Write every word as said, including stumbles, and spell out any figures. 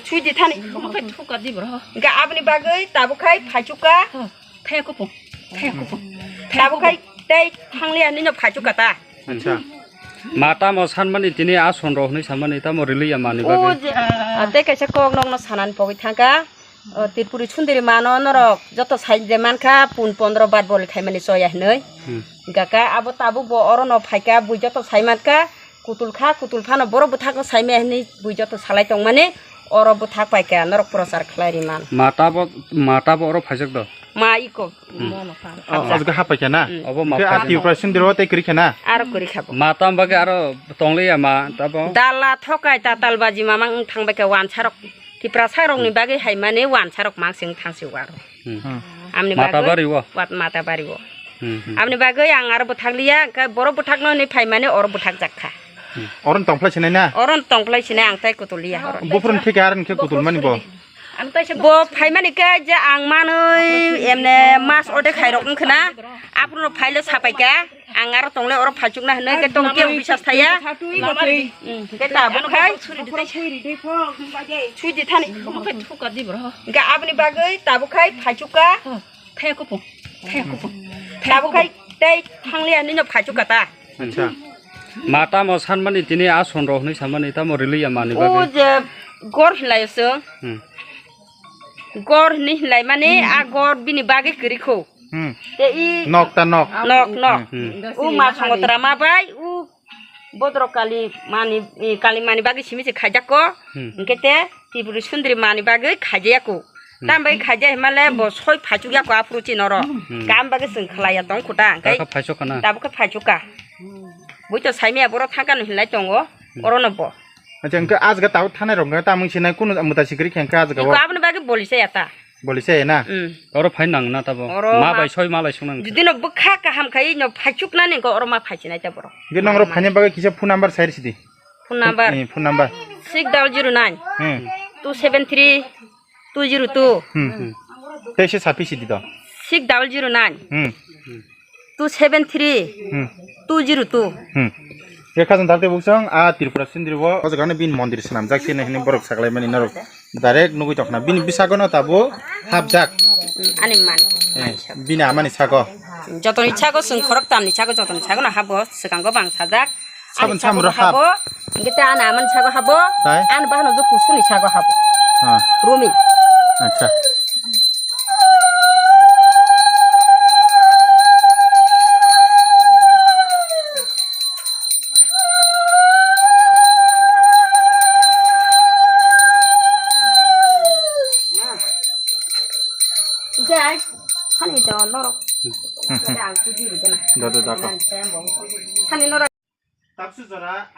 Sui di thani. Omo khe thuka di bro. Ga aboni bagwi tabuk khai phaichuk ka. Thaya kupung. Thaya kupung. Tabuk khai tei thangliya hinwi no phaichuk ka ta. Acha. Ma tamo sanmani tini a sonrok hinwi sanmani tamo riliya mani bagwi. O je, ah, tei kaisa kok nokno sanani pogwi thangkha. O Tripuri sundiri mano norok joto sai je mankha pun pondro bar boli khaimani choya hinwi. Hmm. Gaka abo tabuk bo orono phaikha bui joto sai mankha. Kutul kha, kutul phano borok bwthakno saimaya hinwi bui joto salai tongmani, oro bwthak pai kha, norok prochar khlai ri man. Mata bo, mata bo oro phaijak do. Ma iko, hmm, mono phan. Oh, ojga hapai kha na? Hmm. Obo ma. Khe a phaijak. Tripura sindiro tei kwrwi kha na? Aro kwrwi kha bo. Mata bagwi aro tongliya ma tabo. Dala thokai tatal baji mamang wng thang bai kha wansarok. Tiprasa rokni bagwi hai mani wansarok mangsing thangsi waro. Hmm. Hmm. Amni Mata bagwi bari o. Wat mata bari o. Hmm, hmm. Amni bagwi ang aro bwthak liya, hwnkhe borok bwthakno hinwi phaimani oro bwthak jak kha. Hmm. Oro tongphlai sinai na? Oro tongphlai sinai ang tai kutul liya oro. Buphuru thika aro hwnkhe kutul mani bo. Bo phaimani khe je ang manwi emne mas ode khairok wngkha na. Aphuru phaile sapai kha. Ang aro tongle oro phaichukna hinwi khe tong khe bisas thaya. Hmm, khe tabuk khai. Sui di thani. Ga aboni bagwi tabuk khai phaichuk ka. Thaya kupung. Thaya kupung. Tabuk khai tei thangliya hinwi no phaichuk ka ta. Acha. Ma tamo sanmani tini a sonrok hinwi sanmani tamo riliya mani bagwi. O je gor hinlaio chwng. Hmm. Gor hinwi hinlai mani a gor bini bagwi kwrwi kho. Hmm. Te i nok ta nok. Nok, nok. Hmm. U ma songotra ma bai, u bodro kali mani, i kali mani bagwi simi se khaijak ko. Hmm. Hwnkhe te Tripuri sundri mani bagwi khaijaya ko. Hmm. Tam bai khaijai himale bo soi phaichuk ya ko aphuru chinoro. Hmm. Kam bagwi chwng khlaiya tong khuta. Hwnkhe kaka phaichuk kana? Tabuk khe phaichuk ka. Bui to saimaya borok thangkano hinlai tongo. Hmm. Orono bo. Acha, hwnkhe ajga tabuk thanai rok hwnkhe tamung sinai kunu mwtai sikri khe hwnkhe ajga o. Iko aboni bagwi boli chaya ta. Boli chaya na? Mm. Oro phai nang na tabo. Oro ma ma bai soi malai sung nang. Judino bwkha kaham khai no phaichuk nani hwnkhe oro ma phaisinai ta borok. Hwnkhe nongrok phaina bagwi kisa phone number sai risi di. Phone number? Eh, phone number. Six double zero nine. Hmm. Two seven three two zero two. Hmm. Hmm. Tei se sapi sidi to. Six double zero nine. Hmm. Two seven three. Hmm. Two zero two. Hmm. Ye khajang dal te buksong a Tripura sindri bo o jaga no bin mondir swnamjak se hinwi borok saklai mani norok direct nugui tongkhna bini bisago no tabo hapjak. Hmm, ani man. Eh, bini amani sago. Jotoni sago chwng khorok tamni sago jotoni sago no habo swkango bang sajak. Sabun samro habo. Hingke te ani amani sago habo. Tai? Ani bahano jo kusuni sago habo. Ha. Rumi. Acha. Jai, hani do norok. Hmm. Jai ang kuji ri jana. Do, do, do, do. Hani norok. Taksu jora.